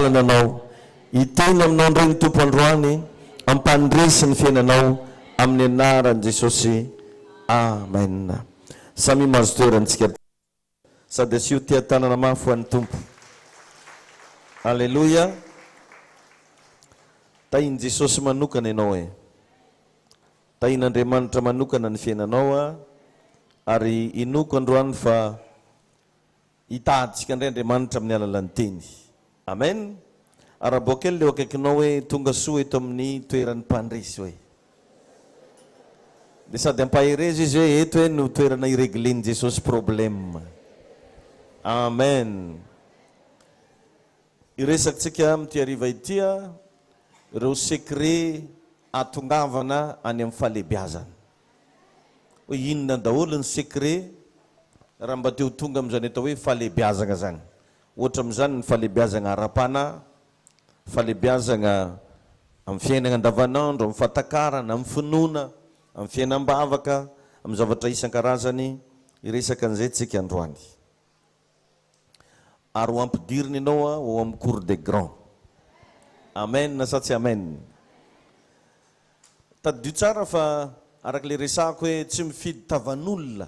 lalana anao. Hiteny aminao indray ny Tompo androany, hampandresy ny fiainanao amin'ny anaran'i Jesosy. Amen. Samia mahazo toerana tsika. Sady asio teha-tanana mafy ho an'ny Tompo. Aleloia. Tahin'i Jesosy manokana ianao e. Tahin'Andriamanitra manokana ny fiainanao a. Ary inoako androany fa hitahaditsika indray Andriamanitra amin'ny alalan'ny teny. Amen. Arahabao kely le eo akaikinao hoe tonga soa eto amin'ny toeran'ny mpandresy hoe. Dia sady ampaherezo izy hoe eto hoe no toerana hi-reglen'i Jesosy problème. Amen. Hiresakintsika amin'ity hariva ity ireo secret ahatongavana any amin'ny fahalehibiazana. Hoe inona daholo ny secret raha mba te ho tonga amin'izany atao hoe fahalehibiazana izany. Ohatra amin'izany ny fahalehibiazana ara-panahy, fahalehibiazana amin'ny fiainana andavanandro, amin'ny fahatakarana, amin'ny finoana, amin'ny fiainam-bavaka, amin'ny zavatra isan-karazany. Hiresaka an'izay tsika androany. Ary ho ampidirina ianao ao amin'ny cour des grands. Amen sa tsy amen? Tadidio tsara fa araka ilay resahako hoe tsy mifidy tavan'olona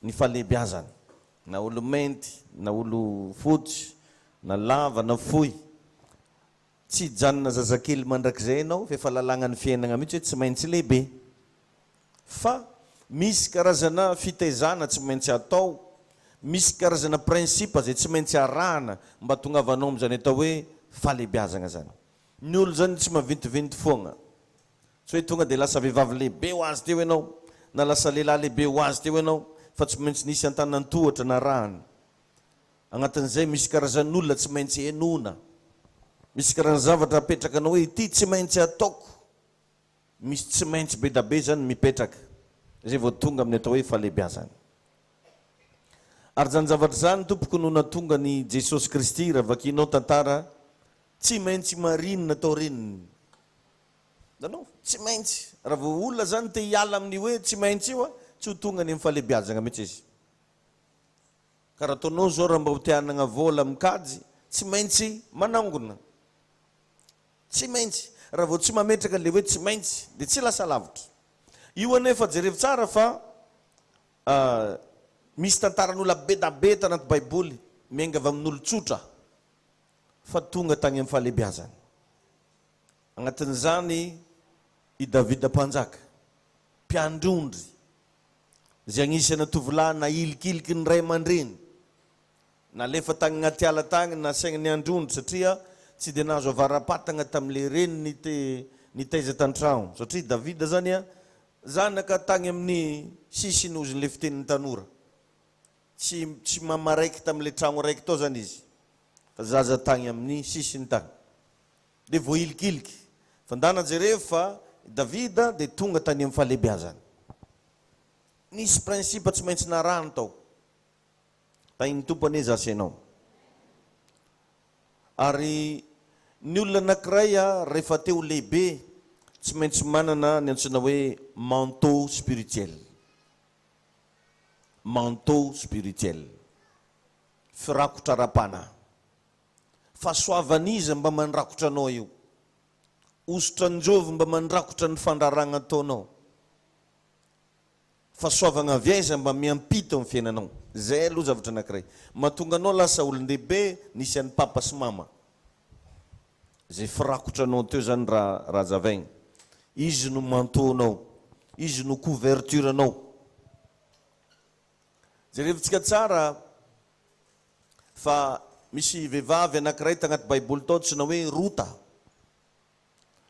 ny fahalehibiazana, na olo-mainty, na olo-fotsy, na lava na fohy. Tsy hijanona zazakely mandrakizay ianao fa efa lalàgnan'ny fiainagna mihitsy hoe tsy maintsy lehibe. Fa misy karazana fitaizana tsy maintsy atao, misy karazana principe izay tsy maintsy arahana mba hatongavanao amin'izany atao hoe fahalehibiazagna zany. Ny olo zany tsy mavintivinty foagna. Tsy hoe tonga dia lasa vehivavy lehibe ho azy teo ianao, na lasa lehilahy lehibe ho azy teo ianao, fa tsy maintsy nisy antanan-tohatra narahana. Agnatin'izay misy karazan'olona tsy maintsy henoina. Misy karazana zavatra apetrakanao hoe ity tsy maintsy ataoko. Misy tsy maintsy be da be zany mipetraka, izay vao tonga amin'ny atao hoe fahalehibiazana. Ary izany zavatra izany tompoko no nahatonga an'i Jesosy Kristy, raha vakianao tantara, tsy maintsy marina tao reniny. Hitanao? Tsy maintsy. Raha vao olona zany te hiala amin'ny hoe tsy maintsy io, tsy ho tonga any amin'ny fahalehibiazana mihitsy izy. Ka raha ataonao zao raha mba ho te hanagna vôla mikajy, tsy maintsy manangona. Tsy maintsy. Raha vao tsy mametraka an'le hoe tsy maintsy dia tsy lasa lavitra. Io anefa jerevo tsara fa misy tantaran'olona be da be tanaty baiboly miainga avy amin'olon-tsotra fa tonga tagny amin'ny fahalehibiazana. Agnatin'izany i Davida mpanjaka, mpiandry ondry, izay agnisana tovolahy nahilikiliky ny ray aman-dreny. Nalefa tagny agnaty ala tagny nasaigny niandry ondry satria tsy dia nahazo avara-patagna tamin'ilay reniny te nitaiza tan-tragno. Satria Davida zany a, zanaka tagny amin'ny sisiny hozy le fitenin'ny tanora. Tsy tsy mamaraiky tamin'ilay tragno raiky tao zany izy fa zaza tagny amin'ny sisiny tagny. Dia voahilikiliky. Fa ndana jerevo fa i Davida dia tonga tany amin'ny fahalehibiazana. Nisy principe tsy maintsy narahiny tao. Tahin'ny Tompo anie za sy ianao. Ary ny olona anankiray rehefa te ho lehibe tsy maintsy manana ny antsoina hoe manteau spirituel. Manteau spirituel. Firakotra ara-panahy. Fahasoavan'iza mba mandrakotra anao io? Hosotra anjovy mba mandrakotra ny fandraragna ataonao? Fahasoavagna avy aiza mba miampita eo amin'ny fiainanao? Zay aloha zavatra anakiray. Mahatonga anao lasa olon-dehibe nisy an'i papa sy mama. Zay firakotra anao teo zany raha raha hazavaigna. Izy no manteau-nao. Izy no couverture-nao. Jerevintsika tsara Fa misy vehivavy anankiray tagnaty baiboly tao antsoina hoe Rota.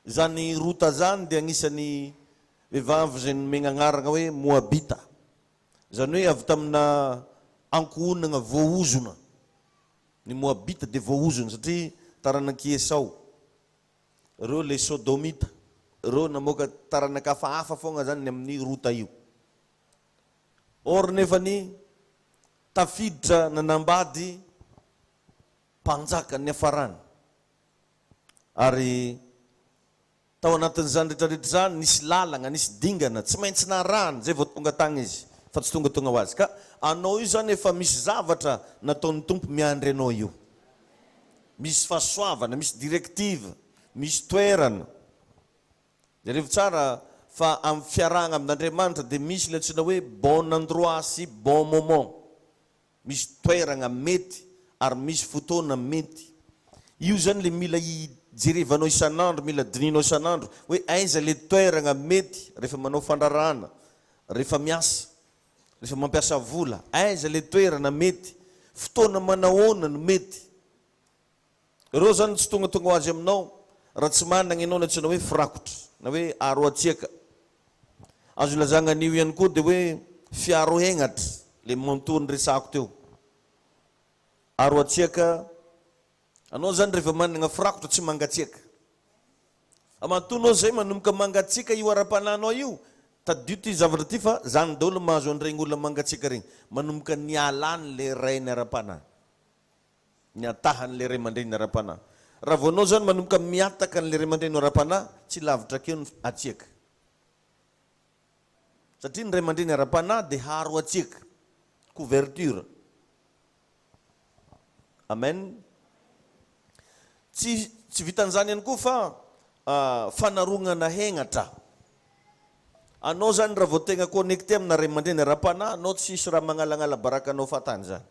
Izany Rota zany dia agnisan'ny vehivavy izay nomegna agnaragna hoe Moabita. Izany hoe avy tamina ankohonagna voaozona. Ny Moabita dia voaozona satria taranak'i Esao. Ireo le Sodomita. Ireo namoaka taranaka hafahafa foagna zany ny amin'ny Rota io. Or nefany tafiditra nanambady mpanjaka niafarany. Ary tao anatin'izany rehetrarehetra izany nisy lalagna, nisy dingana tsy maintsy narahany zay vao tonga tagny izy fa tsy tongatonga ho azy. Ka anao io zany efa misy zavatra nataon'ny Tompo miandry anao io. Misy fahasoavana, misy directive, misy toerana. Jerevo tsara fa amin'ny fiarahagna amin'Andriamanitra dia misy ilay antsoina hoe bon endroit sy bon moment. Misy toeragna mety ary misy fotoana mety. Io zany le mila ijerevanao isan'andro, mila dinihinao isan'andro hoe aiza le toeragna mety rehefa manao fandraharahana, rehefa miasa, rehefa mampiasa vola, aiza le toerana mety, fotoana manahoana no mety. Ireo zany tsy tongatonga ho azy aminao raha tsy managna ianao ny antsoina hoe firakotra na hoe aro hatsiaka. Azo ilazagna an'io ihany koa dia hoe fiaro hegnatra, le manteau niresahako teo. Aro hatsiaka, anao zany rehefa managna firakotra tsy mangatsiaka. Fa matoa anao zay manomboka mangatsiaka io ara-panahinao io, tadidio ty zavatra ty fa zany daholo mahazo an'iregny olona mangatsiaka regny, manomboka nialany le rainy ara-panahy. ny hatahan'ilay ray aman-dreniny ara-panahy. Raha vao anao izany manomboka mihataka an'ilay ray aman-dreninao ara-panahy, tsy lavitra akeo ny hatsiaka. Satria ny ray aman-dreny ara-panahy dia haro hatsiaka, couverture. Amen. Tsy tsy vitan'izany ihany koa fa fanarognana hegnatra. Anao zany raha vao tegna connecté amina ray aman-dreny ara-panahy, anao tsisy raha magnalagnala baraka anao fahatany zany.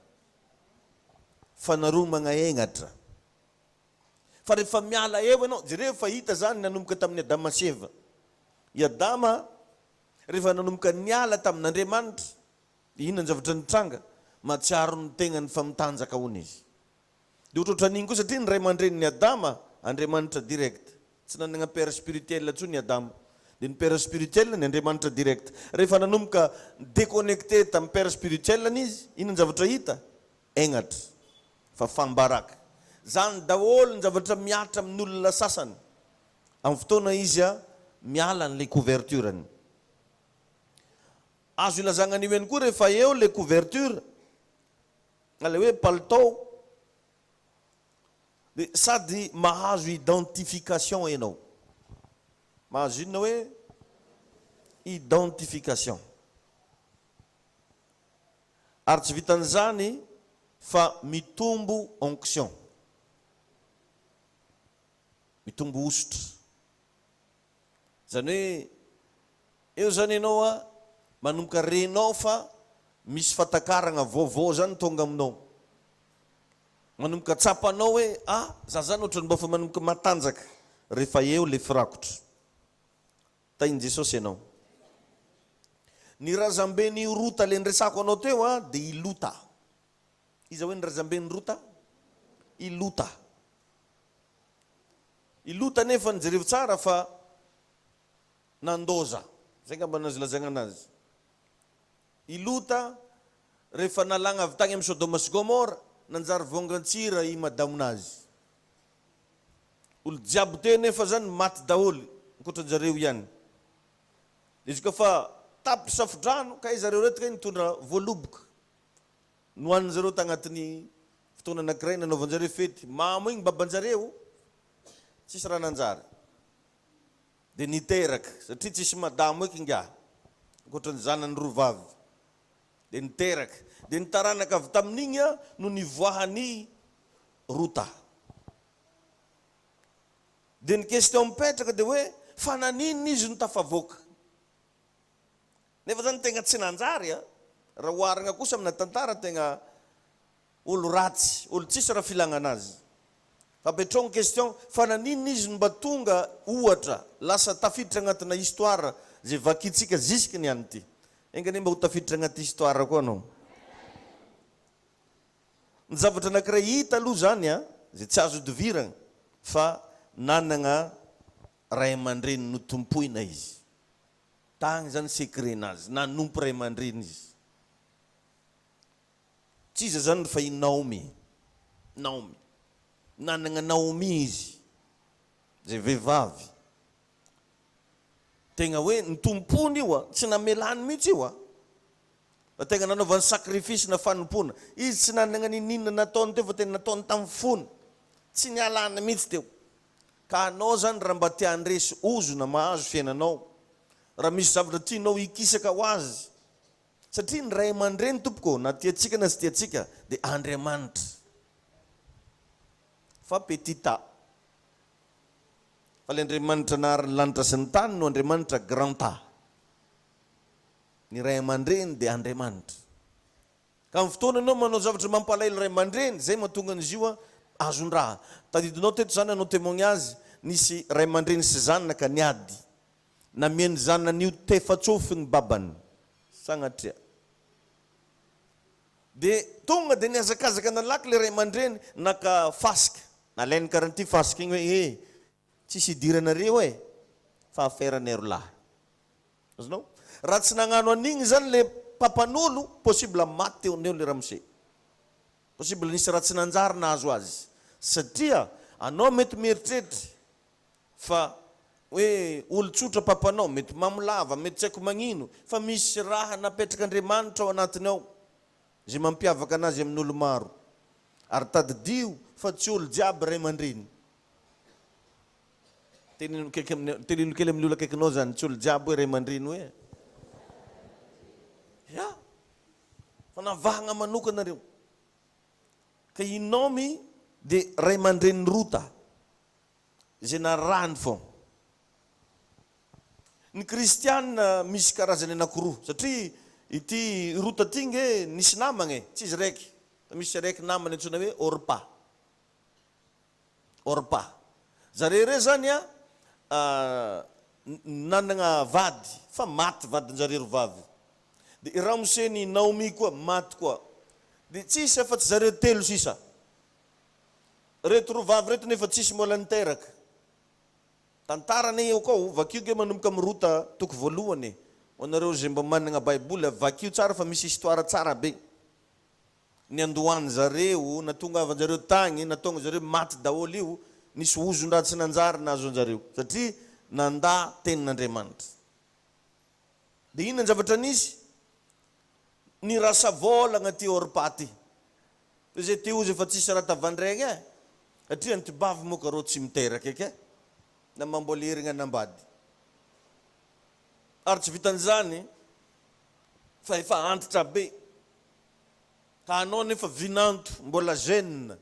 Fanaromagna hegnatra. Fa rehefa miala eo ianao, jereo fa hita zany nanomboka tamin'i Adama sy Eva. I Adama rehefa nanomboka niala tamin'Andriamanitra, dia inona ny zavatra nitranga? Mahatsiaro ny tegnany fa mitanjaka hono izy. Dia ohatrohatran'igny koa satria ny ray aman-drenin'i Adama, Andriamanitra direct. Tsy nanagna père spirituel intsony i Adama. Dia ny père spirituel-ny Andriamanitra direct. Rehefa nanomboka ni-deconnecter tamin'ny père spirituel-ny izy, inona ny zavatra hita? Hegnatra. Fafam-baraka. Zany daholo ny zavatra mihatra amin'ny olona sasany amin'ny fotoana izy miala an'ilay couverture-ny. Azo ilazagna an'io ihany koa rehefa eo ilay couverture, na ilay hoe palitao, Dia sady mahazo identification ianao. Mahazo inona hoe identification. Ary tsy vitan'izany fa mitombo onction. Mitombo hosotra. Izany hoe eo izany ianao a, manomboka renao fa misy fatakaragna vaovao zany tonga aminao. Manomboka tsapanao hoe ah, za zany ohatran'ny mba efa manomboka matanjaka rehefa eo le firakotra. Tahin'i Jesosy ianao. Ny razamben'i Rota le niresahako anao teo a, dia i Lota. Iza hoe ny razamben'i Rota? I Lota. I Lota anefa nijerevo tsara fa nandoza. Zay angamba no azo ilazagna anazy. I Lota rehefa nalagna avy tagny amin'i Sodoma sy Gomora, nanjary vongan-tsira i madamonazy. Olo jiaby teo nefa zany maty daholo, ankoatran-jareo ihany. Izy koa fa tapitry safo-drano, kay zareo reto kay nitondra voaloboka. Nohanin-jareo tagnatin'ny fotoana anakiray nanaovan-jareo fety. Mamo igny baban-jareo, tsisy raha nanjary. Dia niteraka, satria tsisy madamo eky ingahy, ankoatra ny zanany roa vavy. Dia niteraka. Dia ny taranaka avy tamin'igny no nivoahan'i Rota. Dia ny question mipetraka dia hoe, fa naninona izy no tafavoaka? Nefa zany tegna tsy nanjary a! Raha oharigna kosa amina tantara tegna olo ratsy, olo tsisy raha filagna anazy. Apetrao ny question, fa naninona izy no mba tonga ohatra lasa tafiditra agnatina histoire zay vakintsika jusque ny any ty. Enga anie mba ho tafiditra agnaty histoire koa anao. Ny zavatra anakiray hita aloha zany a, zay tsy azo idoviragna fa nanagna ray aman-dreny notompoina izy. Tagny zany secret nazy, nanompo ray aman-dreny izy. Tsy iza zany fa i Naomi. Naomi. Nanagna Naomi izy, zay vehivavy. Tegna hoe nitompony io a, tsy namelany mihitsy io a. Fa tegna nanaovany sacrifice na fanompoana. Izy tsy nanagna ninoninona nataony teo fa tena nataony tamin'ny fony. Tsy nialany mihitsy teo. Ka anao zany raha mba te handresy ozona mahazo fiainanao, raha misy zavatra tianao hikisaka ho azy, satria ny ray aman-dreny tompoko na tiantsika na tsy tiantsika dia Andriamanitra. fa petit A. Fa ilay Andriamanitra nahary ny lanitra sy ny tany no Andriamanitra grand A. Ny ray aman-dreny dia Andriamanitra. Ka amin'ny fotoana ianao manao zavatra mampalahelo ray aman-dreny, izay mahatonga an'izy io azon-draha. Tadidinao teto izany nanao témoignage, nisy ray aman-dreny sy zanaka niady. Namian'ny zanany io tefa-tsofy ny babany. Sagnatria. Dia tonga dia nihazakazaka nalaky ilay ray aman-dreny naka fasika. Nalainy karaha ity fasika igny hoe eh, tsisy idiranareo eh, fa affaire nay rolahy. Azonao? Raha tsy nagnano an'igny zany le papan'olo, possible maty teo no eo le ramose. Possible nisy raha tsy nanjary nahazo azy. Satria anao mety mieritreritry fa hoe olon-tsotra papanao, mety mamo lava, mety tsy haiko magnino, fa misy raha napetrak'Andriamanitra ao anatiny ao, izay mampiavaka anazy amin'olo maro. Ary tadidio fa tsy olo jiaby ray aman-dreny. Teneno akaiky amin'ny, teneno kely amin'ny olo akaikinao zany, tsy olo jiaby hoe ray aman-dreny hoe. Ya! Fanavahagna manokana reo. Ka i Naomy dia ray aman-drenin'i Rota. Izay narahiny foana. Ny kristiana misy karazany anakiroa, satria ity Rota ity nge nisy namagna e, tsy izy raiky, fa misy araiky namany antsoina hoe Orpa. Orpa. Zareo ireo zany a, nanagna vady, fa maty vadin-jareo ry vavy. Dia i ramosen'i Naomi koa maty koa. Dia tsisy afa-tsy zareo telo sisa. Reto roa vavy reto nefa tsisy mbola niteraka. Tantara anie io koa o, vakio nge manomboka am Rota toko voalohany e, ho anareo izay mba managna baiboly a, vakio tsara fa misy histoire tsara be. Niandohan zareo, natongavan-jareo tagny, nataogna zareo maty daholo io, nisy ozon-draha tsy nanjary nahazo anjareo satria nandà tenin'Andriamanitra. Dia inona ny zavatra nisy? Nirasa vôlagna ty Orpa ty. Fa izay te hozy efa tsisy raha tavandraigna e! Satria ny tibavy moa ka rô tsy miteraka eky e! Na mamboly herigna anambady. Ary tsy vitan'izany fa efa antitra be. Ka anao nefa vinanto mbola jeune.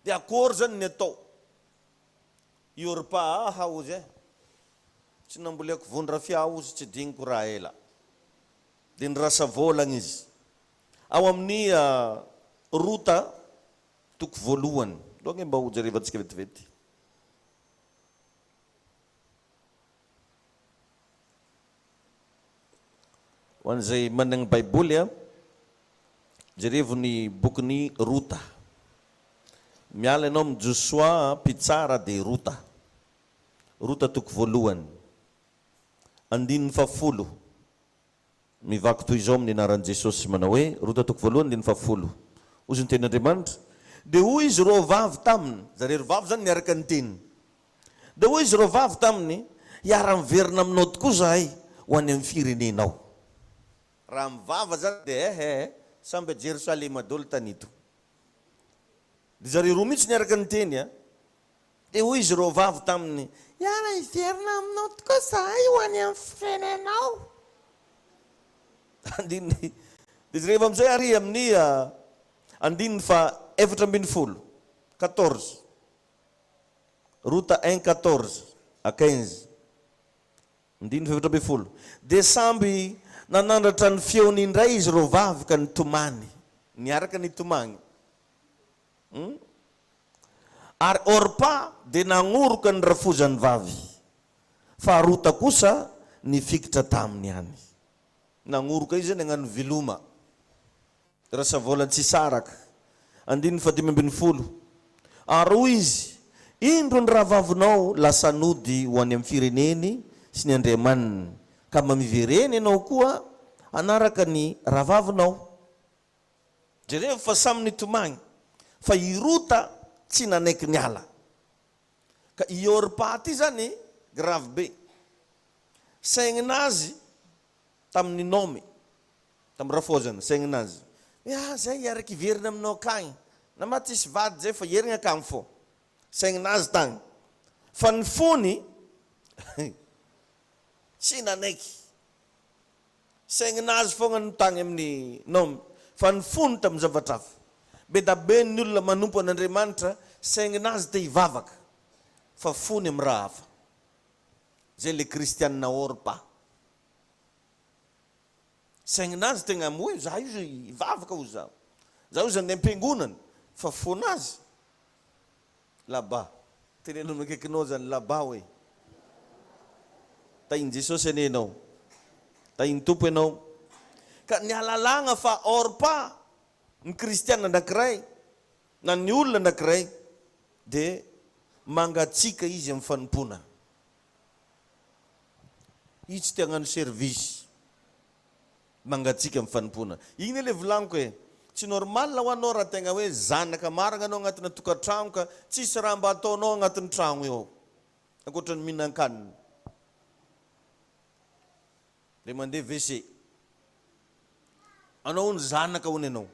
Dia akory zany ny atao? I Orpa aha hozy e! Tsy namboliako vondrafia hozy tsy digniko raha ela. Dia nirasa vôlagna izy. Ao amin'ny Rota toko voalohany. Aleo ange mba hojerevantsika vetivety. Ho an'izay manana ny Baiboly, jerevo ny bokin'i Rota. Miala ianao amin'i Josoa mpitsara dia Rota. Rota toko voalohany. Andininy fahafolo. Mivaky toy izao amin'ny anaran'i Jesosy manao hoe, Rota toko voalohany andininy fahafolo. Hozy ny tenin'Andriamanitra, Dia hoy izy roavavy taminy, zareo roavavy izany niaraka niteny. Dia hoy izy roavavy taminy, Hiara-miverina aminao tokoa izahay ho any amin'ny firenenao. Raha mivava izany dia eh eh, samby a Jerosalema daholo tany ito. Dia zareo roa mihitsy niaraka niteny a. Dia hoy izy roavavy taminy, Hiara-hiverina aminao tokoa izahay ho any amin'ny firenenao. Andininy, dia jereo amin'izay àry amin'ny andininy faha 14, quatorze, Rota un quatorze à quinze, andininy faha 14. Dia samby nanandratra ny feony indray izy roavavy ka nitomany, niaraka nitomagny. Hum. Ary Orpa dia nagnoroka ny rafozany vavy, fa Rota kosa nifikitra taminy ihany. Nagnoroka izy zany hagnano veloma. Rasavolan-tsisaraka. Andininy faha-15. Ary hoy izy, Indro ny rahavavinao lasa nody ho any amin'ny fireneny sy ny andriamaniny, ka mba miverena ianao koa hanaraka ny rahavavinao. Jereo fa samy nitomagny, fa i Rota tsy nanaiky niala. Ka i Orpa ty zany grave be. Saigninazy tamin'ny Naomy, tamin'ny rafozany, saigninazy hoe ah zay hiaraka hiverina aminao akagny, na ma tsisy vady zay fa hierigna akagny fô. Saigninazy tagny. Fa ny fony tsy nanaiky. Saignin'azy foagna no tagny amin'ny Naomy, fa ny fony tamin'ny zavatra hafa. Be da be ny olona manompo an'Andriamanitra, Sainginazy te hivavaka fa fony amin'ny raha hafa. Zay le kristianina hors pas. Sainginazy tegna hoe za io hivavaka hozy za. Za io andeha am-piangonana fa fonazy là-bas. Teneno amin'ny akaikinao zany là-bas hoe. Tahin'i Jesosy anie ianao. Tahin'ny Tompo ianao. Ka ny ahalalagna fa hors pas ny kristiana anankiray na ny olona anankiray dia mangatsiaka izy amin'ny fanompoana. Izy tsy te hagnano service. Mangatsiaka amin'ny fanompoana. Igny le volagniko e. Tsy normal ho anao raha tegna hoe zanaka marigna anao agnatina tokantragno ka tsisy raha mba ataonao agnatin'ny tragno io ao. Ankoatra ny mihinan-kanina. Le mandeha WC. Anao hono zanaka hono ianao.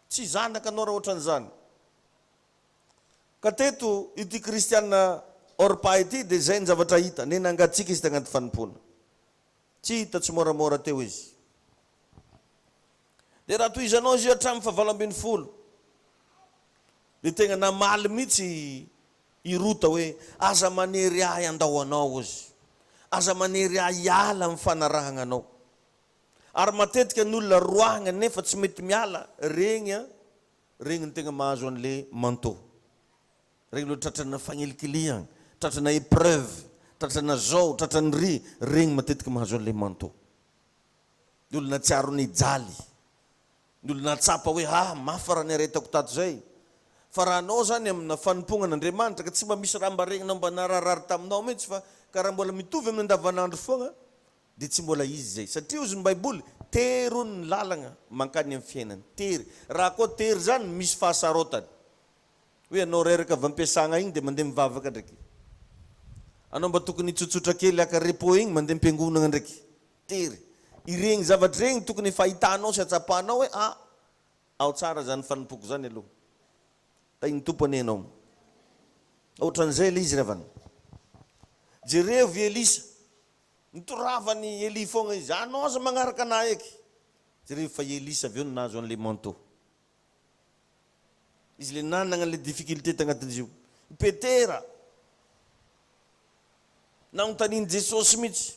Tsy zanaka anao raha ohatran'izany. Ka teto ity kristiana Orpa ity dia izay ny zavatra hita, ne nangatsiaka izy tagnaty fanompoana. Tsy hita tsimoramora teo izy. Dia raha tohizanao izy io hatramin'ny fahavalo 18, dia tegna namaly mihitsy i Rota hoe, Aza manery ahy handao anao, hozy. Aza manery ahy hiala amin'ny fanarahagna anao. Ary matetika ny olona roahagna nefa tsy mety miala, regny an, regny no tegna mahazo an'le manteau. Regny lo tratrana fagnilikilihagna, tratrana épreuve, tratrana zao, tratran'ny ry, regny matetika mahazo an'le manteau. Ny olona nahatsiaro nijaly, ny olona nahatsapa hoe ah mafy raha niaretako tato zay. Fa raha anao zany amina fanompoagna an'Andriamanitra ka tsy mba misy raha mba regninao mba nararirary taminao mihitsy fa karaha mbola mitovy amin'ny andavanandro foagna dia tsy mbola izy zay. Satria hozy ny baiboly, tery hono ny lalagna mankany amin'ny fiainana. Tery. Raha koa tery zany misy fahasarotany. Hoe anao reraka avy ampiasagna igny dia mandeha mivavaka ndraiky. Anao mba tokony hitsotsotra kely haka repos igny mandeha ampiangonagna ndraiky. Tery. Iregny zavatra iregny tokony efa ahitanao sy atsapanao hoe ah, ao tsara zany fanompoko zany aloha. Tahin'ny Tompo anie ianao. Ohatran'izay ilay izy ry havana. Jerevo i Elisa. Nitoravan'i Elia foagna izy. Anao aza magnaraka anah eky. Jerevo fa i Elisa avy eo no nahazo an'ilay manteau. Izy le nanagna le difficulté tagnatin'izy io. I Petera, nagnontanian'i Jesosy mihitsy.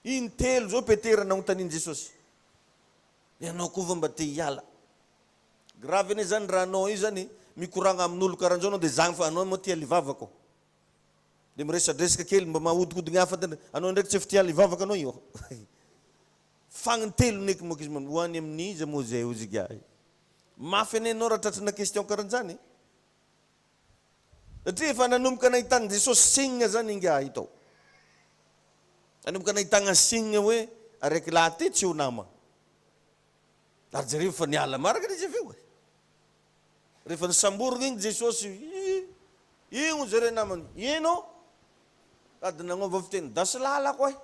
Intelo zao Petera nagnontanian'i Jesosy. Ianao koa va mba te hiala? Grave anie zany raha anao io zany mikoragna amin'olo karan'zao anao de zagny fa anao moa tia hivavaka ô. De miresadresaka kely mba mahodikodigny hafa anao ndraiky tsy efa tia hivavaka anao io. Fagnintelony eky moa izy ho any amin'iza moa zay hozy ingahy. Mafy anie enao raha tratrana question karan'zany e. Satria efa nanomboka nahitan'i Jesosy signe zany ingahy tao. Nanomboka nahitagna signe hoe araiky lahy ty tsy ho nama. Ary jereo fa niala marina izy avy eo e. Rehefa nisamborina igny Jesosy, igny jereo namany, ino? Sady nagnova fiteny, dasy lalako e.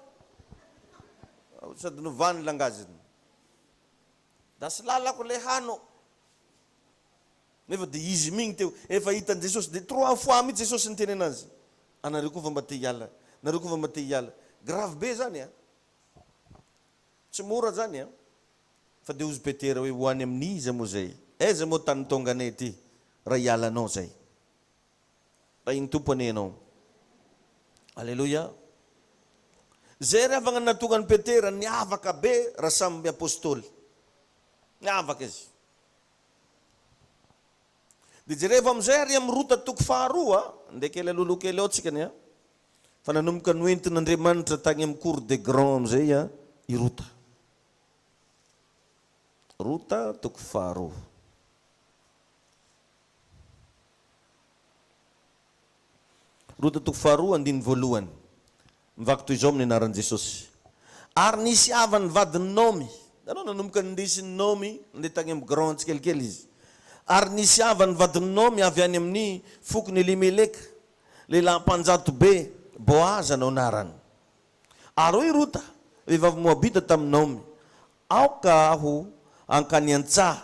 Sady novany langaziny. Dasy lalako le hano. Nefa dia izy migny teo, efa hitan'i Jesosy, dia trois fois mihitsy Jesosy niteny anazy, anareo koa va mba te hiala, nareo koa va mba te hiala. Grave be zany a. Tsy mora zany a. Fa dia hozy Petera hoe, Ho any amin'iza moa izay? Aiza moa tany tonganay ity raha hiala anao izay? Tahin'ny Tompo anie ianao. Aleloia. Izay ry havagna nahatonga an'i Petera niavaka be raha samy apostoly. Niavaka izy. Dia jerevo amin'izay ary amin'ny Rota toko faharoa, andeha kely alohaloha kely ao tsika ny a. Fa nanomboka noentin'Andriamanitra tany amin'ny cour des grands amin'izay i Rota. Rota toko faharoa. Rota toko faharoa andininy voalohany. Mivaky toy izao amin'ny anaran'i Jesosy. Ary nisy havan'ny vadin'i Naomy. Hitanao, nanomboka nindesin'i Naomy nandeha tany amin'ny grand tsikelikely izy. Ary nisy havan'ny vadin'i Naomy avy any amin'ny fokon'i Elimeleka, lehilahy mpanjato be, Boaza no anarany. Ary hoy Rota, vehivavy Moabita, tamin'i Naomy, Aoka aho hankany an-tsaha,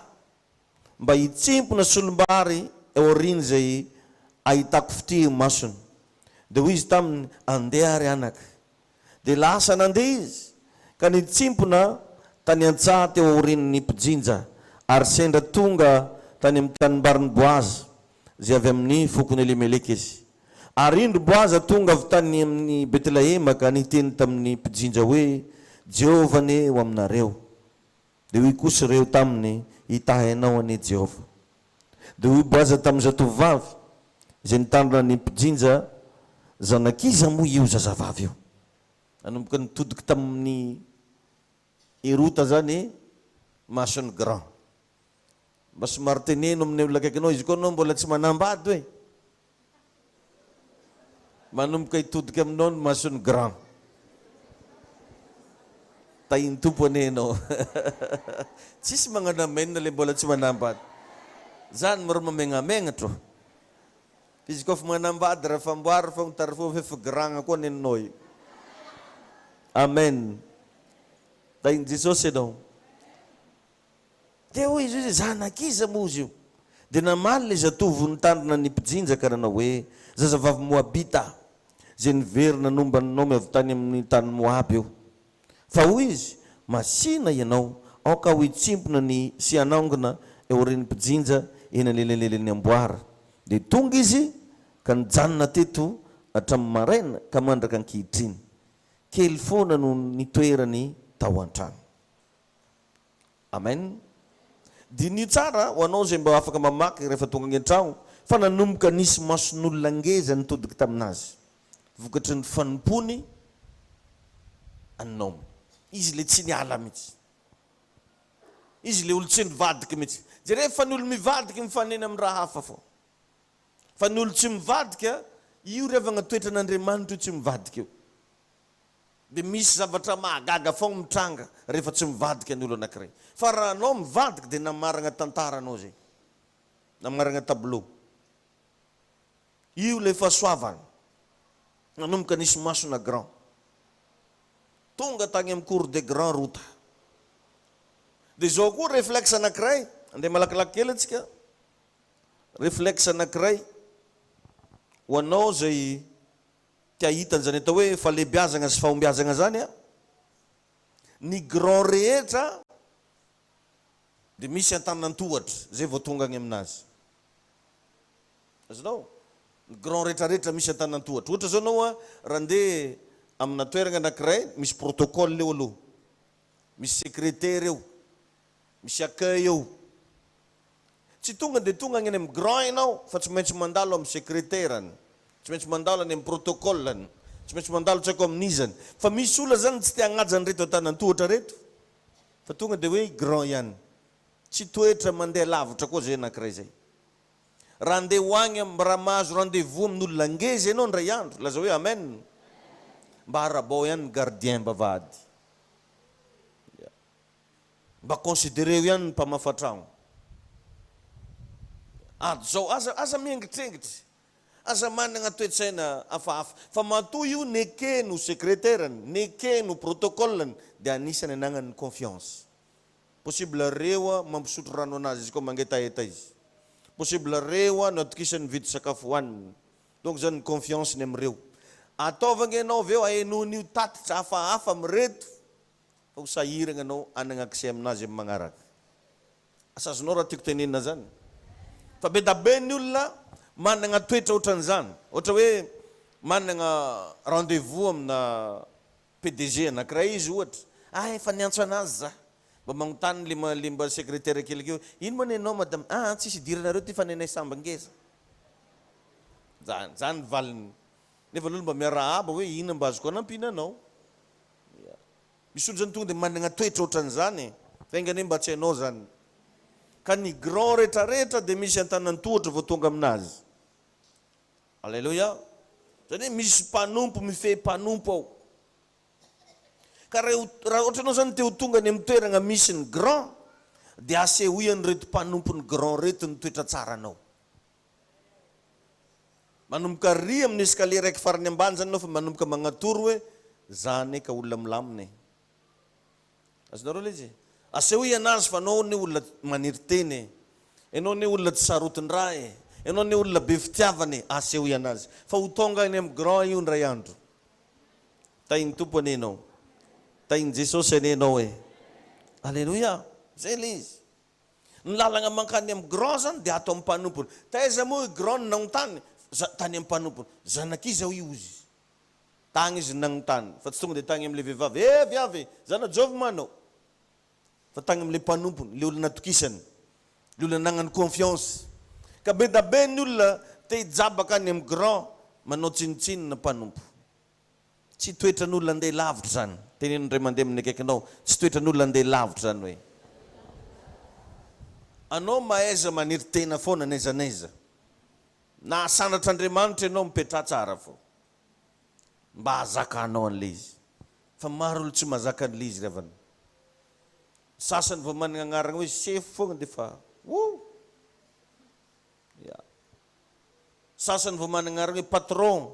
mba hitsimpona solombary aorian'izay ahitako fitia eo imasony. Dia hoy izy taminy, Andeha ary anaka. Dia lasa nandeha izy, ka nitsimpona tany an-tsaha teo aorian'ny mpijinja, ary sendra tonga tany amin'ny tanimbarin'i Boaza. izay avy amin'ny fokon'i Elimeleka izy. Ary indro Boaza tonga avy tany amin'i Betlehema ka niteny tamin'ny mpijinja hoe, Jehovah anie ho aminareo. Dia hoy kosa ireo taminy, Hitahy anao anie Jehovah. Dia hoy Boaza tamin'ny zatovovavy, izay nitandrina ny mpijinja, Zanak'iza moa io zazavavy io? Nanomboka nitodika tamin'i Rota izany mason'i Grand. Mba somary teneno amin'ny olona akaikinao, izy koa anao mbola tsy manambady hoe. Manomboka hitodika aminao ny mason'i Grand. Tahin'ny Tompo anie ianao. Tsisy magnano amen le mbola tsy manambady. Zany mora mamegnamengatro. Izy koa fa manambady raha famboary fa tarifo fa efa grand koa nenao io. Amen. Tahin'i Jesosy ianao. Dia hoy izy hoe, Zanak'iza moa izy io? Dia namaly ilay zatovo nitandrina ny mpijinja ka nanao hoe, Zazavavy Moabita, izay niverina nomba an'i Naomy avy tany amin'ny tany Moaba io. Fa hoy izy, Masìna ianao, aoka aho hitsimpona ny sy hanangona eo aorian'ny mpijinja eny anelanelan'ny amboara. Dia tonga izy ka nijanona teto hatramin'ny maraina ka mandraka ankehitriny. Kely foana no nitoerany tao an-trano. Amen. Diniho tsara ho anao izay mba afaka mamaky rehefa tonga any an-tragno fa nanomboka nisy mason'olona ngeza nitodika taminazy vokatry ny fanompoany an'i Naomy. Izy le tsy niala mihitsy. Izy le olo tsy nivadika mihitsy. Jereo fa ny olo mivadika mifanena amin'ny raha hafa fô. Fa ny olo tsy mivadika, io ry havagna toetran'Andriamanitra io tsy mivadika io. Dia misy zavatra mahagaga foagna mitranga rehefa tsy mivadika ny olo anakiray. Fa raha anao mivadika dia namaragna tantara anao zay. Namaragna tableau. Io ilay fahasoavana. Nanomboka nisy masona grand. Tonga tagny amin'ny cour des grands Rota. Dia izao koa reflexe anakiray, andeha malakilaky kely antsika. Reflexe anakiray ho anao zay Te hahita an'izany atao hoe fahalehibiazagna sy fahombiazagna zany an! Ny grand rehetra dia misy antanantohatra zay vao tonga agny aminazy. Azonao? Ny grand rehetrarehetra misy antanantohatra. Ohatra zao anao an, raha andeha amina toeragna anakiray, misy protocole eo aloha, misy secrétaire eo, misy accueil eo. Tsy tonga dia tonga any amin'ny grand ianao fa tsy maintsy mandalo amin'ny secrétaire-ny, tsy maintsy mandalo any amin'ny protocole-ny, tsy maintsy mandalo tsy haiko amin'izany. Fa misy olona zany tsy te hagnaja an'ireto antanan-tohatra reto fa tonga dia hoe grand ihany. Tsy toetra mandeha lavitra koa zay anankiray zay. Raha andeha ho agny am, raha mahazo rendez-vous amin'olona ngeza ianao indray andro, lazao hoe amen. Mba arabao ihany ny gardien am-bavahady. Mba considereo ihany ny mpamafa tragno. Ady zao, aza aza miengitrengitry, aza managna toe-tsaina hafahafa, fa matoa io nekeny ho secrétaire-ny, nekeny ho protocole-ny dia anisany anagnany ny confiance. Possible reo mampisotro rano anazy izy koa mangetaheta izy. Possible reo no atokisany mividy sakafo hohaniny. Donc zany ny confiance-ny amireo. Ataovy ange enao avy eo ahenoan'io tatitra hafahafa amireto. Fa ho sahiragna anao hanagna accès aminazy amin'ny magnaraka. Asa azonao raha tiako tenenina zany? Fa be da be ny olona managna toetra otran'izany. Ohatra hoe managna rendez vous amina PDG anakiray izy ohatra. Ah efa niantso anazy za. Mba magnontany le le mba secretaire kely akeo, ino moa nenao madame? Ah tsisy idiranareo ty fa nenay samby ngeza. Zany, zany ny valiny. Nefa aloha mba miarahaba hoe inona mba azoko anampiana anao. Misy olona zany tonga dia manana toetra ohatran'izany e! Fa enga anie mba tsy hainao zany. Ka ny grand retraretra dia misy antanan-tohatra vao tonga aminazy. Aleloia! Zany hoe misy mpanompo mifehy mpanompo ao. Ka raha raha ohatra ianao zany te ho tonga any amin'ny toerana misy ny grand dia asehoy an'ireto mpanompon'ny grand reto ny toetra tsaranao. Manomboka ary amin'ny escalier raiky farany ambany zany enao fa manomboka magnatoro hoe za anie ka olona milamina e. Azonareo le izy e? Asehoy anazy fa anao anie olona maniry tena e. Enao anie olona tsy sarotin-draha e. Enao anie olona be fitiavana e. Asehoy anazy fa ho tonga any amin'ny grand io indray andro. Tahin'ny Tompo anie enao. Tahin'i Jesosy anie enao e. Aleloia. Zay le izy. Ny lalagna mankany amin'ny grand zany dia ato amin'ny mpanompony. Taiza moa i grand no nagnontany? Za, tany amin'ny mpanompony. Zanak'iza hoy izy? Tagny izy no nagnontany, fa tsy tonga dia tagny amin'ilay vehivavy. Eh viavy, zana-jovy ma anao? Fa tagny amin'ilay mpanompony, ilay olona natokisany, ilay olona anagnany confiance. Ka be da be ny olona te hijabaka any amin'ny grand, manao tsinontsinona mpanompo. Tsy toetran'olona andeha lavitra izany. Teneno indray mandeha amin'ny akaikinao, tsy toetran'olona andeha lavitra izany hoe. Anao mahaiza maniry tena foana n'aiza n'aiza. Na asandratr'Andriamanitra ianao mipetraha tsara fô. Mba hahazakanao an'ilay izy. Fa maro olo tsy mahazaka an'ilay izy ry havana. Sasany vao manana agnarana hoe sefo foagna dia efa woo! Ya. Sasany vao manana anarana hoe patron,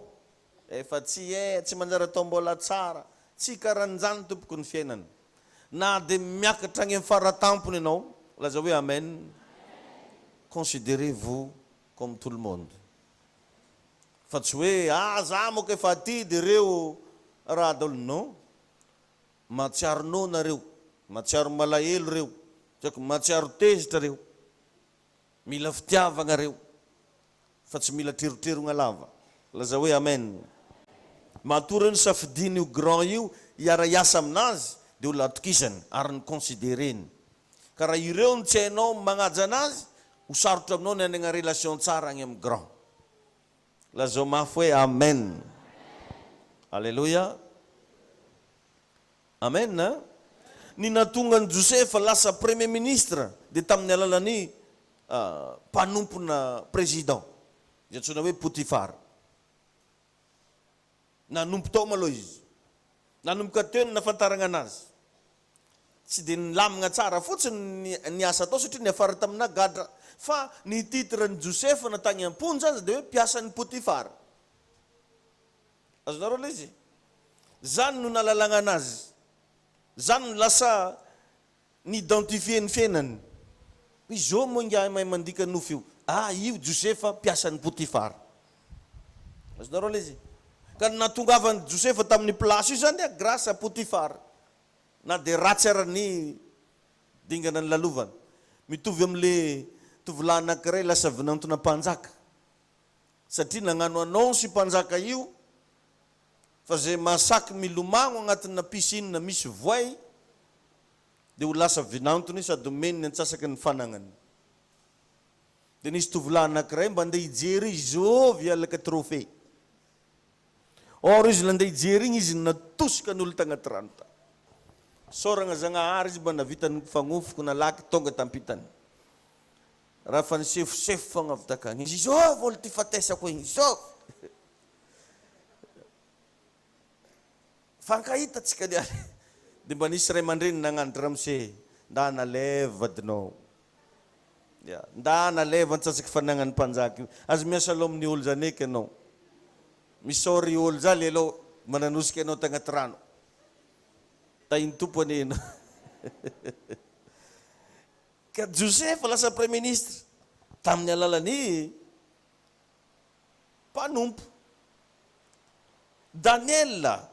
efa tsy eh, tsy manjary atao mbola tsara. Tsy karan'izany tompoko ny fiainana. Na dia miakatra agny amin'ny faratampony ianao, lazao hoe amen, considerez vous comme tout le monde. Fa tsy hoe ah za moka efa aty dia reo raha daholo, non. Mahatsiaro noana reo, mahatsiaro malahelo reo, tsy haiko, mahatsiaro tezitra reo. Mila fitiavagna reo fa tsy mila trerotrerogna lava. Lazao hoe amen. Matoa reo nisafidiany io grand io hiara hiasa aminazy de olona atokisany ary ny considereny. Ka raha ireo no tsy hainao magnaja anazy ho sarotra aminao ny hanagna relation tsara agny am grand. Lazao mafy hoe amen. Aleloia. Amen a! Ny nahatonga an'i Josefa lasa premier ministre dia tamin'ny alalan'ny mpanompona président izay antsoina hoe Potifar. Nanompo tao maloha izy. Nanomboka teo no nahafantaragna anazy. Tsy dia nilamigna tsara fotsiny ny asa tao satria niafara tamina gadra. Fa ny titre an'i Josefa na tagny am-ponja aza dia hoe mpiasan'i Potifar. Azonareo ilay izy? Zany no nahalalagna anazy. Zany no lasa ni-identifier ny fiainany. Hoe izao moa ingahy mahay mandika nofy io. Ah, io Josefa mpiasan'i Potifara. Azonareo ilay izy? Ka ny nahatongavan'i Josefa tamin'ny place io zany grâce à Potifara. Na dia ratsy ara ny dingana nilalovany. Mitovy amin'ilay tovolahy anankiray lasa vinantona mpanjaka. Satria nagnano annonce io mpanjaka io fa zay mahasaky milomagno agnatina piscine misy voay dia ho lasa vinantony sady omeny ny antsasaky ny fanagnany. Dia nisy tovolahy anakiray mba andeha hijery zovy alaka trophée. Or izy nandeha hijery igny izy natosika ny olo tagnaty rano tagny. Isaoragna Zagnahary izy mba navita nifagnofoko nalaky tonga tampitany. Raha fa nisefosefo fogna avy takagny izy, izôvy olo ty fatesako igny, izôvy. Fankahita tsika niany. Dia mba nisy ray aman-dreny nagnano ramose, ndà naleva vadinao. Ya, ndà naleva antsasaky fanagnan'ny mpanjaka io. Aza miasa aloha amin'ny olo zany eky anao. Misaory olo za lelao mba nanosika anao tagnaty rano. Tahin'ny Tompo anie ianao. Ka Josefa lasa praiminisitra tamin'ny alalan'ny mpanompo. Daniela,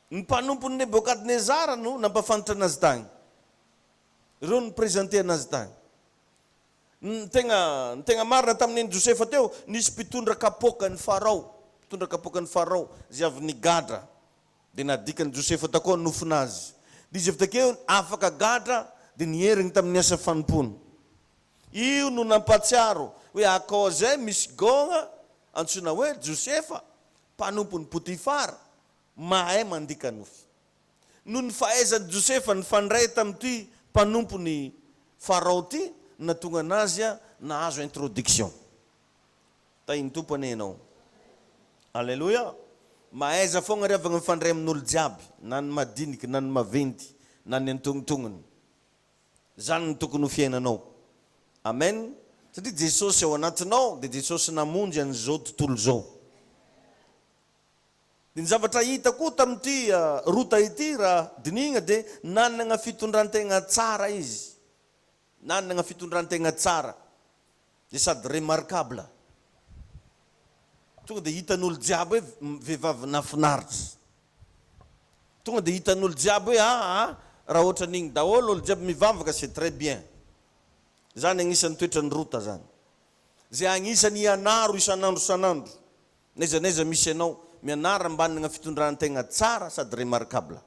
ny mpanompon'i Nebokadnezara no nampafantatra anazy tagny. Ireo no ni-presenter anazy tagny. Ny tegna, ny tegna marina tamin'iny Josefa teo, nisy mpitondra kapoakan'i Farao, mpitondra kapoakan'i Farao, izay avy nigadra. Dia nadikan'i Josefa takoa ny nofon'azy. Dia izy avy takeo afaka gadra dia niherigny tamin'ny asa fanompoana. Io no nampahatsiaro hoe akao izay misy gôgna antsoina hoe Josefa, mpanompon'i Potifara, mahay mandika nofy. Noho ny fahaizan'i Josefa nifandray tamin'ity mpanompon'i Farao ity no nahatonga an'azy nahazo introduction. Tahin'ny Tompo anie ianao. Aleloia! Mahaiza foagna ry havagna mifandray amin'olo jiaby, na ny madiniky, na ny maventy, na ny antognontognony. Zany no tokony ho fiainanao. Amen! Satria Jesosy ao anatinao dia Jesosy namonjy an'izao tontolo izao. Dia ny zavatra hita koa tamin'ity Rota ity raha dinihina dia nanagna fitondran-tegna tsara izy. Nanagna fitondran-tegna tsara. Dia sady remarquable. Tonga dia hitan'olo jiaby hoe vehivavy nafinaritra. Tonga dia hitan'olo jiaby hoe aa raha ohatran'igny daholo olo jiaby mivavaka c'est très bien. Izany agnisan'ny toetran'i Rota zany. Izay agnisan'ny ianaro isan'andro isan'andro. N'aiza n'aiza misy anao, mianara mbanagna fitondran-tegna tsara sady remarquable.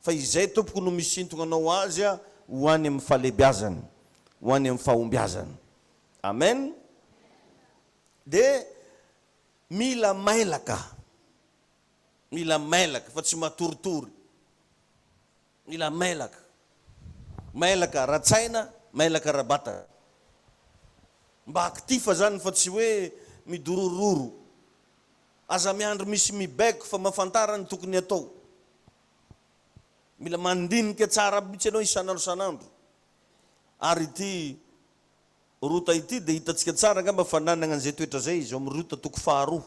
Fa izay tompoko no misintogna anao azy ho any amin'ny fahalebiazana, ho any amin'ny fahombiazana. Amen. Dia mila mailaka. Mila mailaka fa tsy matoritory. Mila mailaka. Mailaka ara-tsaina, mailaka ara-batana. Mba actif zany fa tsy hoe midorororo. Aza miandry misy mibaiko fa mafantara ny tokony atao. Mila mandinika tsara mihitsy ianao isan'andro isan'andro. Ary ity Rota ity dia hitantsika tsara angamba fa nanana an'izay toetra izay izy ao amin'ny Rota toko faharoa.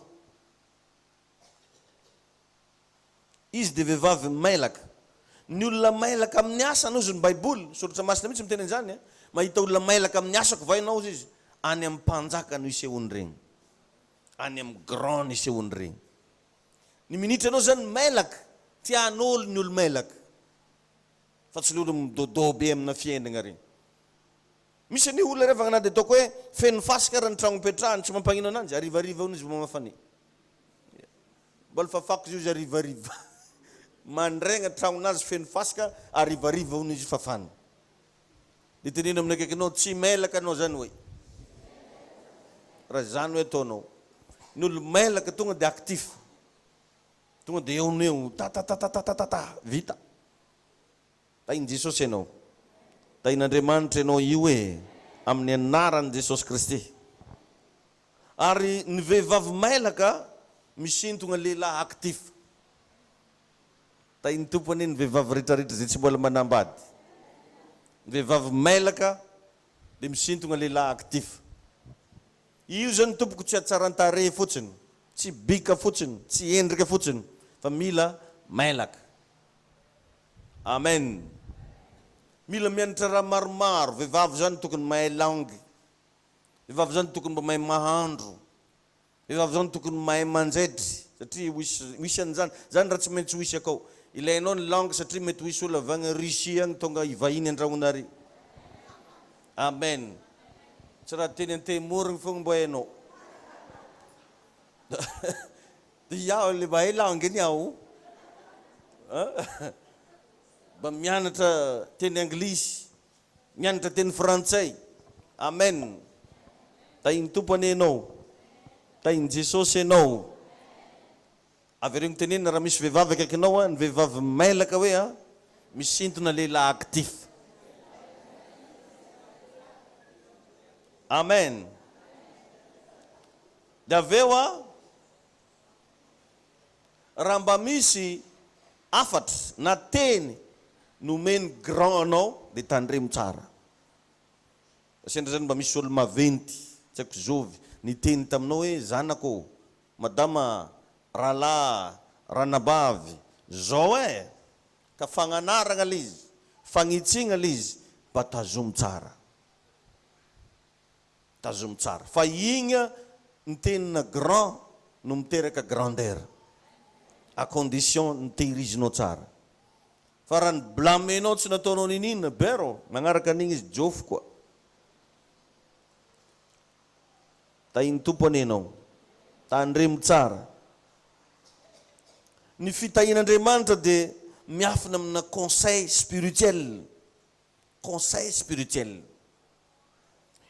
Izy dia vehivavy mailaka. Ny olona mailaka amin'ny asany, hozy ny Baiboly, ny Soratra Masina mihitsy miteny an'izany, a! Mahita olona mailaka amin'ny asako va ianao, hozy izy? Any amin'ny mpanjaka no isehoan'ireny. Any amin'ny grand no isehoan'ireny. Ny minitra anao izany mailaka, tian'olo ny olo mailaka. Fa tsy le olo midôdô be amina fiainagna regny. Misy anie olona revagna na dia ataoko hoe feno fasika ara ny tragno ipetrahany, tsy mampagnino ananjy, harivariva hono izy vao mamafa ny. Mbola fafako izy io izy harivariva. Mandraigna tragnonazy feno fasika, harivariva hono izy fafany. Dia teneno amin'ny akaikinao, tsy mailaka anao zany hoe. Raha izany hoe ataonao. Ny olo mailaka tonga dia actif. Tonga dia eo no eo, tatatatatata, vita. Tahin'i Jesosy ianao. Tahin'Andriamanitra ianao io e, amin'ny anaran'i Jesosy Kristy. Ary ny vehivavy mailaka misintogna lehilahy actif. Tahin'ny Tompo anie ny vehivavy retraretra izay tsy mbola manambady. Ny vehivavy mailaka dia misintogna lehilahy actif. Io zany tompoko tsy hatsaran-tarehy fotsiny, tsy bika fotsiny, tsy endrika fotsiny fa mila mailaka. Amen. Mila mianatra raha maromaro, vehivavy zany tokony mahay langue, vehivavy zany tokony mba mahay mahandro, vehivavy zany tokony mahay manjaitry satria ho hisy ho hisy an'izany, zany raha tsy maintsy ho hisy akao. Ilainao ny langue satria mety ho hisy olona avy agny Russie agny tonga hivahiny an-dragnonare. Amen. Tsy raha teny Antemorogny fogna mbô hainao. Dia iaho le mahay langue iny aho mba mianatra teny anglisy, mianatra teny frantsay. Amen. Tahin'ny Tompo anie ianao. Tahin'i Jesosy ianao. Avereno tenenina raha misy vehivavy akaikinao a, ny vehivavy mailaka hoe a, misintona lehilahy actif. Amen. Dia avy eo a, Raha mba misy hafatra na teny nomen'ny grand anao dia tandremo tsara. Fa sendra zany mba misy olo maventy, tsy haiko zovy, niteny taminao hoe zanako ô, madama, rahalahy, ranabavy, zao eh! Ka fagnanaragna le izy, fagnitsiagna le izy, mba tazomy tsara. Tazomy tsara fa igny ny tenina grand no miteraka grandeur à condition ny tehirizinao tsara fa raha ny blamenao tsy nataonao niniana bero magnaraka an'igny izy jofo koa. Tahin'ny Tompo anie ianao. Tandremo tsara. Ny fitahian'Andriamanitra dia miafina amina conseil spirituel. Conseil spirituel.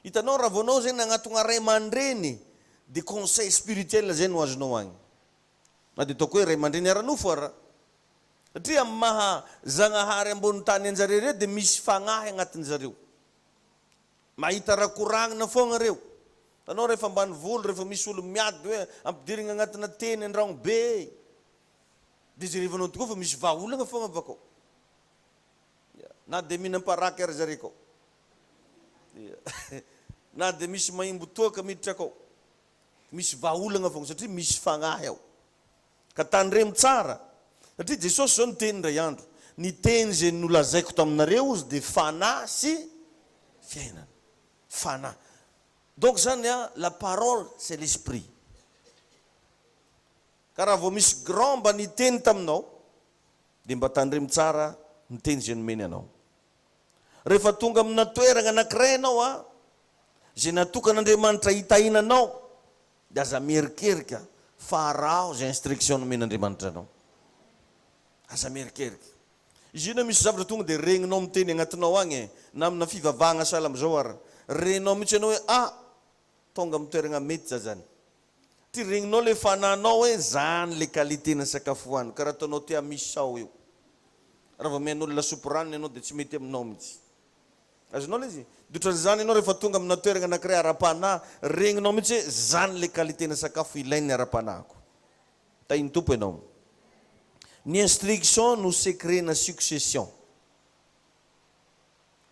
Hitanao raha vao anao zay nagnatogna ray aman-dreny de conseil spirituel zay no azonao agny. Na de ataoko hoe ray aman-dreny ara-nofo ara. Satria amin'ny maha Zagnahary ambony tany anjareo reo de misy fagnahy agnatin'izareo. Mahita raha koragnina foagna reo. Hitanao rehefa ambanivolo rehefa misy olo miady hoe ampidirigna agnatina teny andragno be de jerevanao tokoa fa misy vahaolagna foagna avy akao. Na dia mihinam-paraky ary zareo kao. Na dia misy mahimbo toaka miditra akao. Misy vahaolagna fogna satria misy fagnahy ao. Ka tandremo tsara satria Jesosy zao niteny indray andro, ny teny izay nolazaiko taminareo ozy dia fanahy sy fiainana. Fanahy. Donc zany an, la parole c'est l'esprit. Ka raha vao misy grand mba niteny taminao dia mba tandremo tsara ny teny izay nomeny anao. Rehefa tonga amina toeragna anakiray ianao a, Izay natokan'Andriamanitra hitahiana anao dia aza mierikerika fa araho izay instruction nomen'Andriamanitra anao. Aza mierikerika. Izy io na misy zavatra tonga dia regninao miteny agnatinao agny e, na amina fivavahagna sahala amizao ara, renao mihitsy ianao hoe ah! Tonga amin'ny toeragna mety za zany. Ty regninao le fanahinao hoe zany le qualité na sakafo hohaniko, karaha ataonao te hamisao io. Raha vao mihaino olona lasopy ranony ianao dia tsy mety aminao mihitsy. Azonao le izy? Dia ohatran'izany ianao rehefa tonga amina toeragna anakiray ara-panahy, regninao mihitsy hoe zany le qualité na sakafo ilain'ny ara-panahiko. Tahin'ny Tompo ianao. Ny instruction no secret-na succession.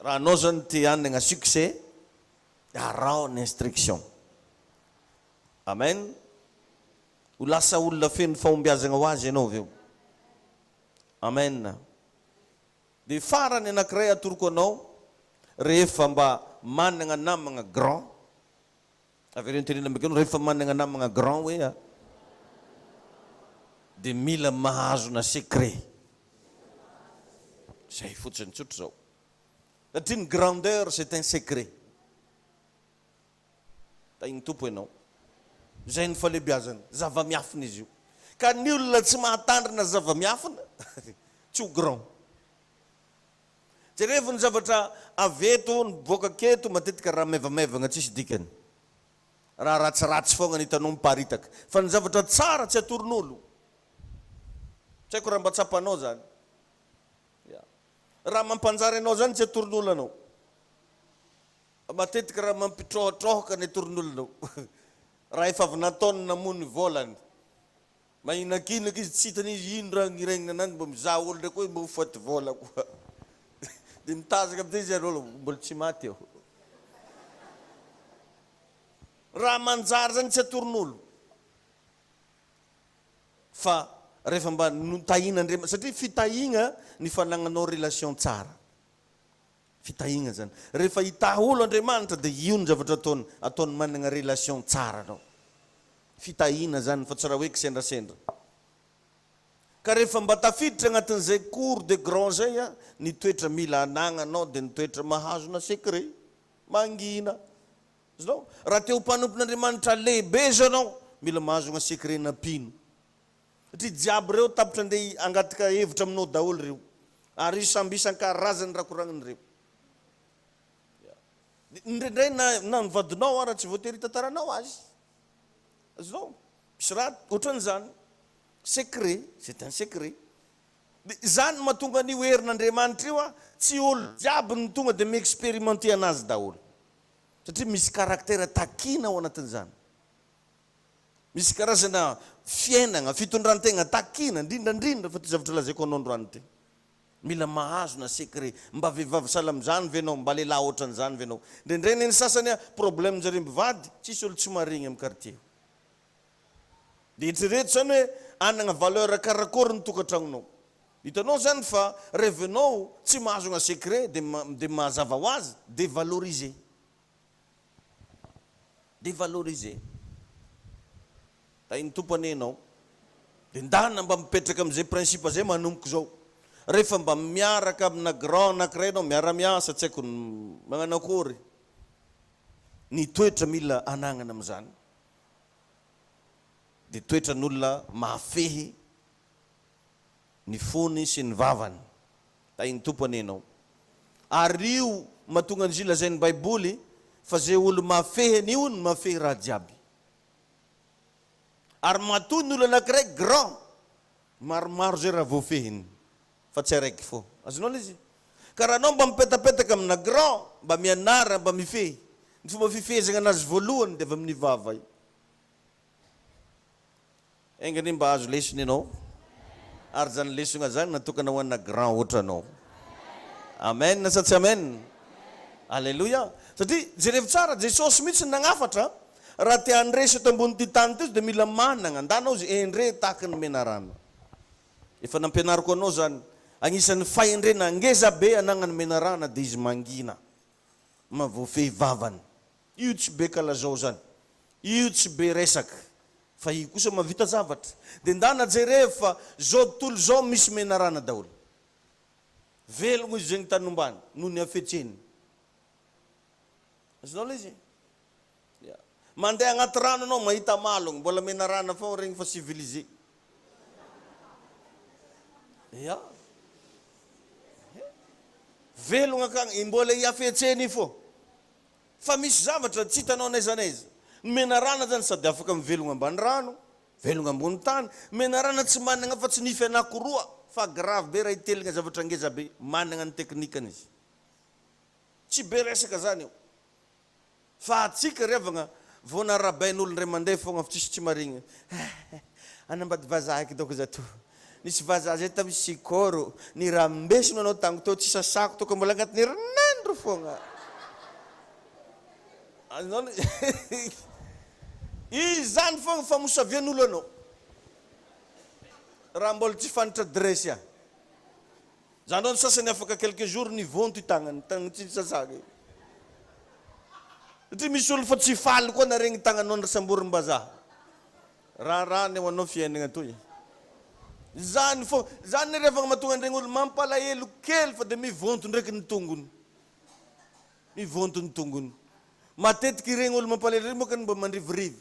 Raha anao zany te hanagna succès de araho ny instruction. Amen. Ho lasa olona feno fahombiazagna ho azy ianao avy eo. Amen. De farany anakiray atoroko anao rehefa mba managna namagna grand, avereno tenenina ambakeo rehefa managna namagna grand hoe a, de mila mahazona secret. Zay fotsiny, tsotra zao. Satria ny grandeur c'est un secret. Tahin'ny Tompo ianao. Izay ny fahalehibiazana. Zava-miafina izy io. Ka ny olona tsy mahatandrina zava-miafina tsy ho grand. Jerevo ny zavatra avy eto, niboaka aketo, matetika raha maivamaivagna tsisy dikany. Raha ratsiratsy foagna ny hitanao miparitaka. Fa ny zavatra tsara tsy atoron'olo. Tsy haiko raha mba tsapanao zany. Ya. Raha mampanjary anao zany tsy atoron'olo anao. Matetika raha mampitrohatrohaka ny atoron'olona ao. Raha efa avy nataony namono ny volany. Mahinakinaka izy tsy hitany izy ino raha niregnina ananjy mba mizaha olo ndraiky hoe mba ho faty vola koa. Dia mitazaka amizay izy ary olo mbola tsy maty aho. Raha manjary zany tsy atoron'olo. Fa rehefa mba notahian'Andriamanitra, satria fitahiagna ny fanagnanao relation tsara. Fitahiagna zany. Rehefa hitahy olo Andriamanitra dia io ny zavatra ataony, ataony managna relation tsara anao. Fitahiana zany fa tsy raha hoe kisendrasendra. Ka rehefa mba tafiditra agnatin'izay cours de grand zay a, ny toetra mila anagnanao dia ny toetra mahazona secret, mangina. Azonao? Raha te ho mpanompon'Andriamanitra lehibe zao ianao, mila mahazona secret-na mpino. Satria jiaby reo tapitra andeha hangataka hevitra aminao daholo reo. Ary samby isan-karazany raha koragniny reo. Indraindray na na ny vadinao ara tsy voatery hitantaranao azy. Azonao? Misy raha ohatran'izany. Secret, c'est un secret. Dia izany no mahatonga an'io herin'Andriamanitra io a, tsy olo jiaby no tonga dia mi-experimenter anazy daholo. Satria misy caractère takiana ao anatin'izany. Misy karazana fiainagna, fitondran-tegna takiana, indrindra indrindra fa ty zavatra lazaiko anao androany ty. Mila mahazo na secret. Mba vehivavy sahala amin'izany ve enao? Mba lehilahy ohatran'izany ve enao? Indraindray anie ny sasany a, problème-njareo mivady, tsisy olo tsy marigny amin'ny quartier. Dia eritrereto izany hoe hanagna valeur karakory ny tokantragnonao. Hitanao izany fa revenao tsy mahazogna secret dia dia mazava ho azy devaloriser. Devaloriser. Tahin'ny Tompo anie ianao. Dia ndana mba mipetraka amin'izay principe izay manomboka izao. Rehefa mba miaraka amina grand anankiray ianao, miara-miasa, tsy haiko magnano akory. Ny toetra mila anagnana amin'izany dia toetran'olona mahafehy ny fony sy ny vavany. Tahin'ny Tompo anie ianao. Ary io mahatonga an'izay lazain'ny Baiboly fa izay olo mahafehy an'io no mahafehy raha jiaby. Ary matoa ny olo anankiray grand, maromaro izay raha voafehiny fa tsy araiky fô. Azonao ilay izy? Ka raha anao mba mipetapetaka amina grand, mba mianara mba mifehy. Ny fomba fifehezagna anazy voalohany dia avy amin'ny vava io. Enga anie mba hahazo lesona ianao ary izany lesona izany natokana ho ana grand ohatranao. Amen sa tsy amen? Aleloia. Satria jerevo tsara Jesosy mihitsy no nagnafatra raha te handresy eto ambonin'ity tany ity izy dia mila managna, ndana ozy endre tahaky ny menarana. Efa nampianariko anao izany, agnisan'ny fahendrena ngeza be anagnan'ny menarana dia izy mangina, mahavoafehy vavany. Io tsy be kalazao zany. Io tsy be resaka. Fa io kosa mahavita zavatra. De ndana jerevo fa zao tontolo zao misy menarana daholo. Velogno izy zegny tany nombany noho ny hafetseny. Azonao le izy? Mandeha agnaty rano anao mahita amalogno, mbola menarana fogna regny fa civilisé. Ya. Velogna akagny, mbola iafetseny io fô. Fa misy zavatra tsy hitanao n'aiza n'aiza. Ny menarana zany sady afaka mivelogna ambany rano, velogna ambony tany. Menarana tsy managna afa-tsy nify anakiroa fa grave be raha hiteligna zavatra ngeza be. Managna ny teknikany izy. Tsy be resaka zany io. Fa atsika ry havagna vao narahabain'olo ndray mandeha fogna fa tsisy tsy marigny. Eh, hanambady vazaha eky dôko za to. Nisy vazaha zay tamy sikôro, nirambesiny anao tango teo tsy sasako teo ka mbola agnatin'ny herinandro fogna. Azonao Izany fogna famosavian'olo anao. Raha mbola tsy fantatra adiresy ah. Zany hoe ny sasany afaka quelques jours nivonto i tagnany, tagnany tsy nisasana io. Satria misy olo fa tsy faly koa na regny tagnanao ndry samborim-bazaha. Raharaha ny ho anao fiainagna toy. Zany fô, zany ny revagna mahatonga an'iregny olo mampalahelo kely fa de mivonto ndraiky ny tongony. Mivonto ny tongony. Matetiky iregny olo mampalahelo regny bôka mba mandrivirivo.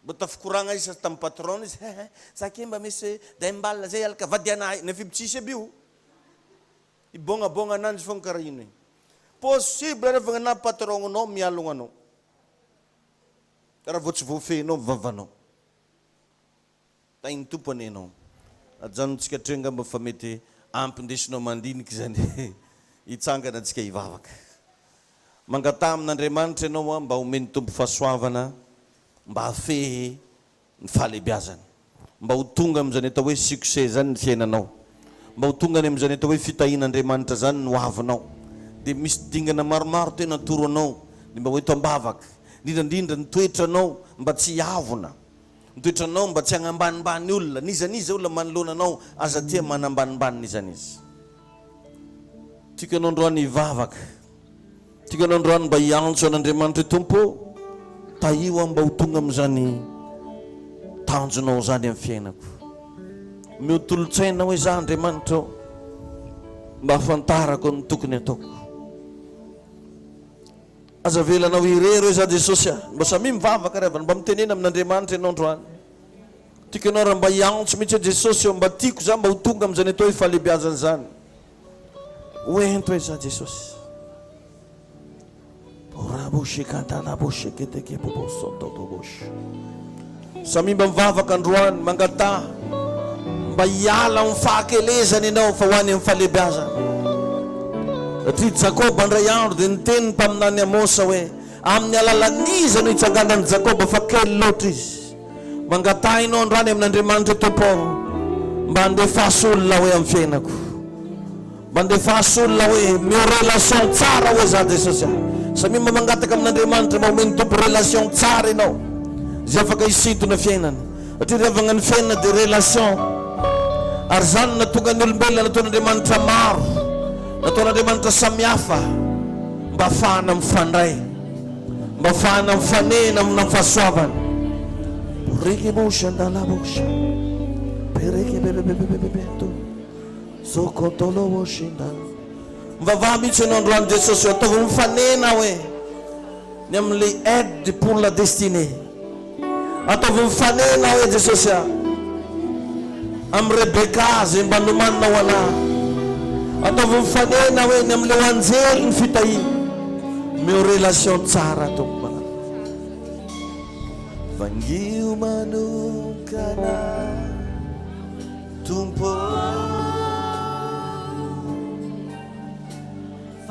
Mba tafikoragna izy sady tamin'ny patron izy, he he, za ke mba misy daimbal zay alaka vadianahy, nefa iby tsisy aby io. Ibôgnabôgna ananjy fogna karaha ino igny. Possible refa na patron-nao mialogna anao. Raha vao tsy voafehinao ny vavanao. Tahin'ny Tompo anie ianao. Ajanontsika hatreo angamba fa mety ampy ndesinao mandinika izany hitsangana antsika hivavaka. Mangataha amin'Andriamanitra ianao mba homen'ny Tompo fahasoavana mba hahafehy ny fahalehibiazana. Mba ho tonga amin'izany atao hoe succès izany ny fiainanao. Mba ho tonga any amin'izany atao hoe fitahian'Andriamanitra izany ny hoavinao. Dia misy dingana maromaro tena atoro anao dia mba ho eto am-bavaka. Indrindra indrindra ny toetranao mba tsy hiavona. Ny toetranao mba tsy hagnambanimbany olona. N'iza n'iza olona manoloana anao, aza tia manambanimbany n'iza n'iza. Tiako ianao androany hivavaka. Tiako ianao androany mba hiantso an'Andriamanitra hoe, Tompo ô, tahio aho mba ho tonga amin'izany tanjonao izany amin'ny fiainako. Omeo tolo-tsaina hoe za Andriamanitra ô, mba hahafantarako ny tokony hataoko. Aza avelanao irery hoe za Jesosy a! Mba samia mivavaka ry havana, mba mitenena amin'Andriamanitra ianao androany. Tiako ianao raha mba hiantso mihitsy hoe Jesosy ô, mba tiako za mba ho tonga amin'izany atao hoe fahalehibiazana izany. Ho ento hoe za Jesosy. Samia mba mivavaka androany, mangataha mba hiala amin'ny fahakelezana ianao fa ho any amin'ny fahalehibiazana. Satria Jakoba indray andro dia niteny ny mpaminany Amosa hoe, Amin'ny alalan'iza no hitsanganan'i Jakoba fa kely loatra izy. Mangataha ianao androany amin'Andriamanitra Tompo ô, mba andefaso olona hoe amin'ny fiainako. Mba andefaso olona hoe omeo relation tsara hoe za Jesosy a. Samia mba mangataka amin'Andriamanitra mba omen'ny Tompo relation tsara ianao izay afaka hisintona fiainana. Satria ry havagna ny fiainana dia relation. Ary izany no nahatonga ny olombelona nataon'Andriamanitra maro, nataon'Andriamanitra samihafa mba afahana mifandray, mba afahana mifanena amina fahasoavana. Boreke bosha ndala bosha. Bereke bebebebebebe. Zokotolowoshinda. Mivavaha mihitsy ianao androany Jesosy ô, ataovy mifanena hoe ny amin'ilay aide pour la destinée. Ataovy mifanena hoe Jesosy a, amin'i Rebecca izay mba nomanina ho anah. Ataovy mifanena hoe ny amin'ilay anjely ny fitahiana. Omeo relation tsara Tompo malala. Vangio manokana. Tompo ô,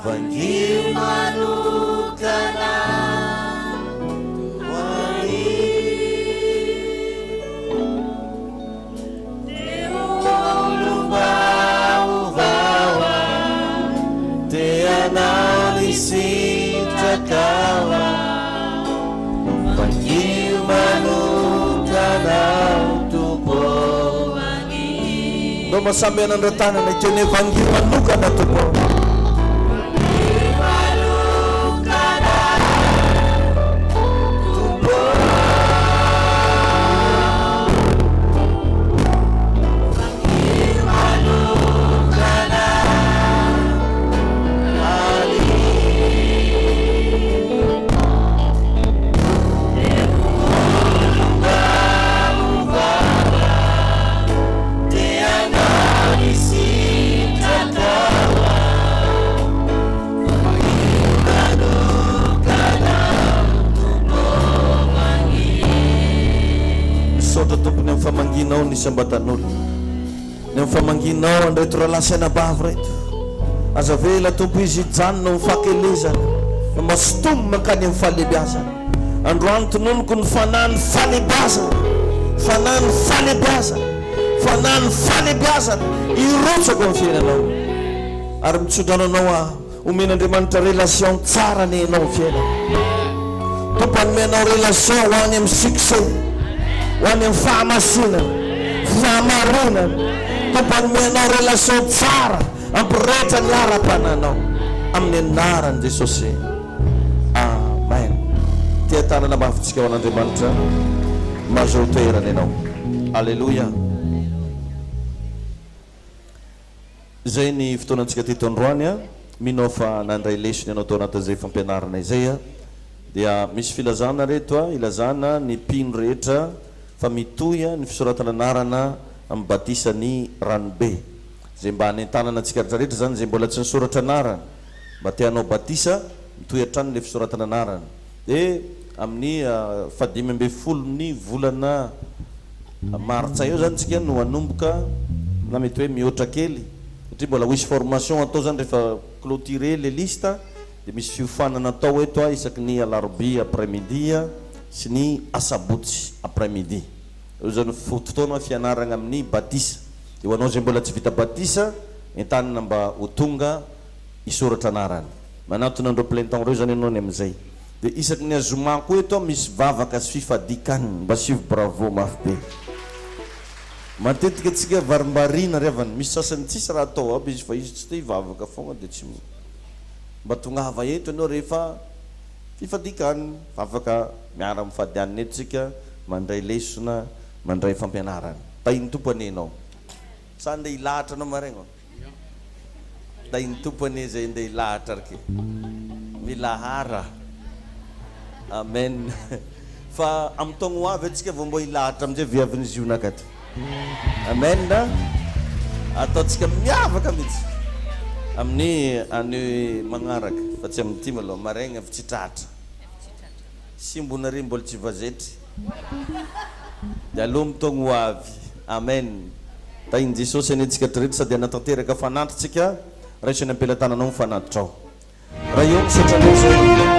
vangio manokana ho an'i. Te ho olom-baovao aho, te hanao ny sitrakao aho, vangio manokana aho Tompo ô. Ndao mba samy hanandra-tanana hiteny hoe vangio manokana Tompo ô. Tompo ô. famangianao ny isam-batan'olona, ny amin'ny famangianao an'ireto rahalahy sy anabavy ireto. Aza avela, Tompo, izy hijanona ho fahakelezana, fa mba sintomy mankany amin'ny fahalebiazana. Androany tononiko ny fanahin'ny fahalebiazana, fanahin'ny fahalebiazana, fanahin'ny fahalebiazana hirotsaka ao amin'ny fiainanao. Ary mitsodrano anao aho. Omen'Andriamanitra relation tsara anie ianao amin'ny fiainana. Tompo hanome anao relation ho any amin'ny succès, ho any amin'ny fahamasinana, fahamarinana. Tompo hanome anao relation tsara hampirehitra ny ara-panahinao amin'ny anaran'i Jesosy. Amen. Tia tanana mafy tsika ho an'Andriamanitra. Mazoa toerana ianao. Aleloia. Izay ny fotoanantsika teto androany a. Mino aho fa nandray lesona ianao tao anatin'izay fampianarana izay a. Dia misy filazana reto a, ilazana ny mpino rehetra fa mitohy ny fisoratana anarana amin'ny batisan'ny ranobe. Izay mba hanentanana antsika rehetra rehetra izany izay mbola tsy nisoratra anarana, mba te hanao batisa, mitohy hatrany ilay fisoratana anarana. Dia amin'ny fahadimy ambin'ny folon'ny volana martsa eo zany tsika no hanomboka na mety hoe mihoatra kely satria mbola ho hisy formation atao zany rehefa cloturer le liste dia misy fiofanana atao eto a isaky ny alarobia après midi sy ny asabotsy après midi. Eo zany fotoana fianaragna amin'ny batisa. Dia ho anao izay mbola tsy vita batisa, entanina mba ho tonga hisoratra anarana. Manantona an'ireo plein temps ireo zany ianao ny amin'izay. Dia isaky ny azoma koa eto misy vavaka sy fifadian-kanina. Mba asivo bravo mafy be. Matetika tsika varimbariana ry havana. Misy sasany tsisy raha atao aby izy fa izy tsy te hivavaka foagna dia tsy mba tongava eto ianao rehefa fifadian-kanina. Vavaka miara mifady hanina eto tsika, mandray lesona, mandray fampianarana. Tahin'ny Tompo anie ianao. Sa andeha hilahatra anao maraigna? Tahin'ny Tompo anie izay andeha hilahatra rke. Milahara. Amen. Fa amin'ny taogno ho avy antsika vao mbô hilahatra amin'izay viavin'i Ziona akaty. Amen. Ataontsika miavaka mihitsy amin'ny année magnaraka fa tsy amin'ity malôha. Maraigna efa tsy tratra. Simbonare mbola tsy vazetry. Dia aleo mitaogno ho avy. Amen. Tahin'i Jesosy anie tsika rehetra sady hanatanteraka fanatitsika. Raiso eny am-pelatananao ny fanatitrao. Ray ô, misaotra Anao izay.